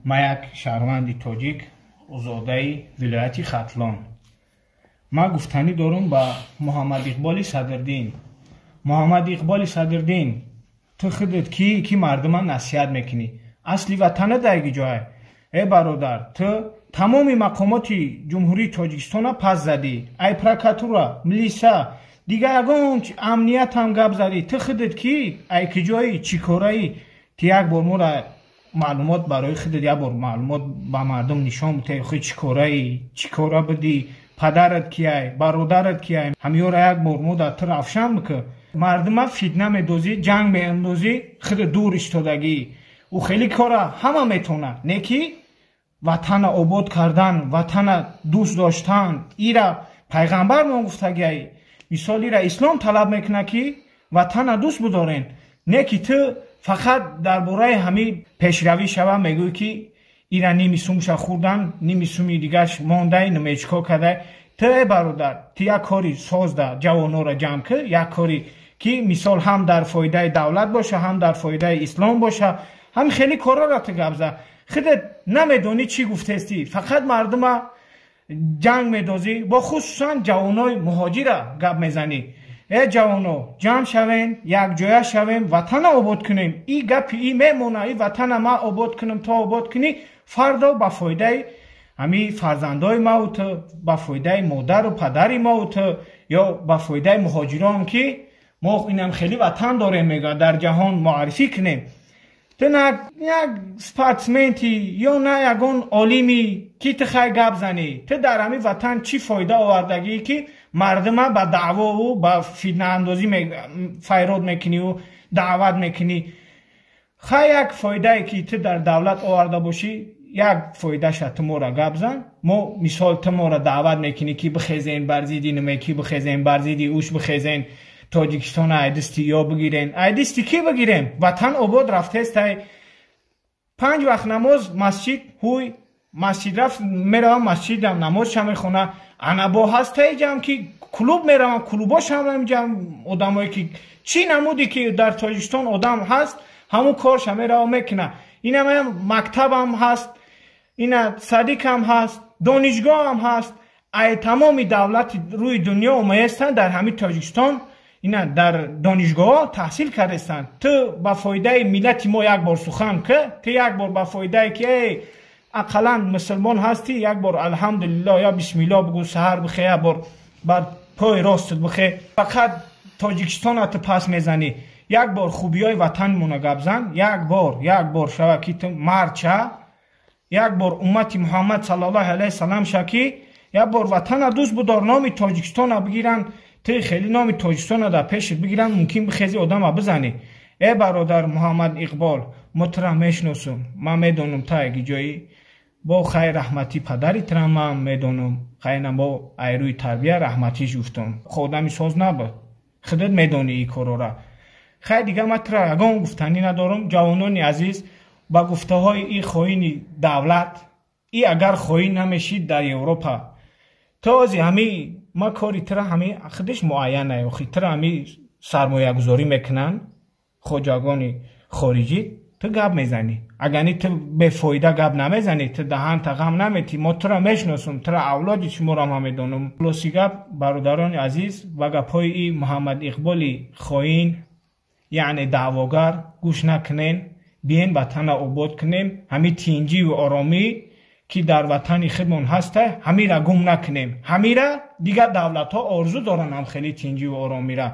Ман як шаҳрванди тоҷик, озодаи вилояти Хатлон. Ман гуфтанӣ дорум ба Муҳаммад Иқболи Садриддин. Муҳаммад Иқболи Садриддин, ту худат кӣ, ки мардума насиҳат мекунӣ? Асли ватана дар ҷое? Э бародар, ту тамоми мақомоти Ҷумҳурии Тоҷикистона пас задӣ. Ай прокуратура, милиса, дигар ягон амниятам гап задӣ. Ту худат кӣ? Ай киҷоӣ? Чӣ кораӣ? Ту як бор моро маълумот барои худат, як бор маълумот ба мардум нишон бите, хи чӣ кораӣ, чӣ кора будӣ, падарат кияй, бародарат кияй. Ҳамёра як бор мо дар ту равшан бикӣ. Мардума фитна медозӣ, ҷанг меандозӣ, худ дур истодагӣ. Ӯ хеле кора ҳама метавонад, не ки ватана обод кардан, ватана дӯст доштан, ира пайғамбармон гуфтагиай. Мисол, ира ислом талаб мекунад, ки ватана дӯст бидорен. Не ки ту фақат дар бораи ҳамин пешравӣ шава мегӯӣ, ки ира ними сумша хӯрдан, ними суми дигаш мондай, намечико кардай. Ту э бародар, ту як кори созда ҷавонҳоро ҷамъ кӣ, як кори ки мисол ҳам дар фоидаи давлат боша, ҳам дар фоидаи ислом боша. Ҳам хеле корора ту гап зад. Худат намедонӣ чӣ гуфтестӣ, фақат мардума ҷанг медозӣ, бо хусусан ҷавонои муҳоҷира гап мезанӣ. Э ҷавоно, ҷамъ шавем, якҷоя шавем, ватана обод кунем. И гапи и мемона, и ватана ма обод кунам, то обод кунӣ, фардо ба фоидаи ҳами фарзандои маву ту, ба фоидаи модару падари маву ту, ё ба фоидаи муҳоҷирон, ки мо инам хеле ватан дорем, мегӯяд, дар ҷаҳон муаррифӣ кунем. Ту на як спортсменти ё на ягон олими, ки ту хай гап занӣ. Ту дар ҳамин ватан чӣ фоида овардагӣ, ки мардума ба даъвову ба фитнаандозӣ файрод мекуниву даъват мекунӣ? Хай, як фоидае ки ту дар давлат оварда бошӣ, як фоидаша ту мора гап зан. Мо мисол ту мора даъват мекунӣ, ки бихезен бар зидди намекӣ, бихезен бар зидди уш, бихезен Тоҷикистона айдисти ё бигирен. Айдисти кӣ бигирем? Ватан обод рафтестай. Панҷ вақт намоз масҷид, ҳуй масҷид рафт, меравам масҷидам, намозша мехона. Ана бо ҳастаи ҷамъ, ки клуб меравам, клубошам ҷамъ, одамое ки чӣ намуде ки дар Тоҷикистон одам ҳаст, ҳамун корша мерава мекуна. Инам мактабам ҳаст, ина садикам ҳаст, донишгоҳам ҳаст. Ай тамоми давлати рӯи дунё омаестанд, дар ҳамин Тоҷикистон ина дар донишгоҳҳо таҳсил кардастанд. Ту ба фоидаи миллати мо як бор сухан ки, ту як бор ба фоидае ки эй ақаллан мусулмон ҳастӣ, як бор алҳамдулилло ё бисмилло бигӯ, саҳар бихе, як бор бар пои ростат бихе. Фақат Тоҷикистона ту пас мезанӣ. Як бор хубиҳои ватанмона гап зан, як бор, як бор шава ки ту мард ша, як бор уммати Муҳаммад саллаллоҳу алайҳи васаллам ша, ки як бор ватана дӯст бидор, номи Тоҷикистона бигиранд. Ту хеле номи Тоҷикистона дар пешат бигиранд, мумкин бихези одама бизанӣ. Э бародар Муҳаммад Иқбол, мо тура мешиносум, ман медонам та яки ҷоӣ. Бо хайр, раҳматӣ падари тура ман медонам, хайна бо айрӯи тарбия раҳматиш гуфтам. Одами соз набуд, худат медонӣ ин корора. Хай, дига ман тура ягон гуфтанӣ надорам. Ҷавонони азиз, ба гуфтаҳои ин хоини давлат, и агар хоин намешид дар Европа, то ози ҳами ма кори тура ҳами худаш муайян охи тура ҳами сармоягузорӣ мекунанд хоҷагони хориҷӣ, ту гап мезанӣ. Агарни ту бефоида гап намезанӣ, ту даҳанта ғам наметӣ. Мо тура мешиносум, тура авлоди шуморо ма медонам. Хулоси гап, бародарони азиз, ба гапҳои и Муҳаммад Иқболи хоин, яъне даъвогар, гӯш накунен. Биен ватана обод кунем. Ҳамин тинҷиву оромӣ ки дар ватани худмон ҳаста, ҳамира гум накунем. Ҳамира дигар давлатҳо орзу доранд, ҳам хеле тинҷиву оромира.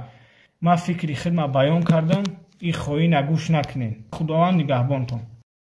Ман фикри худма баён кардам. И хоина гӯш накунем. Худованд нигаҳбонтон.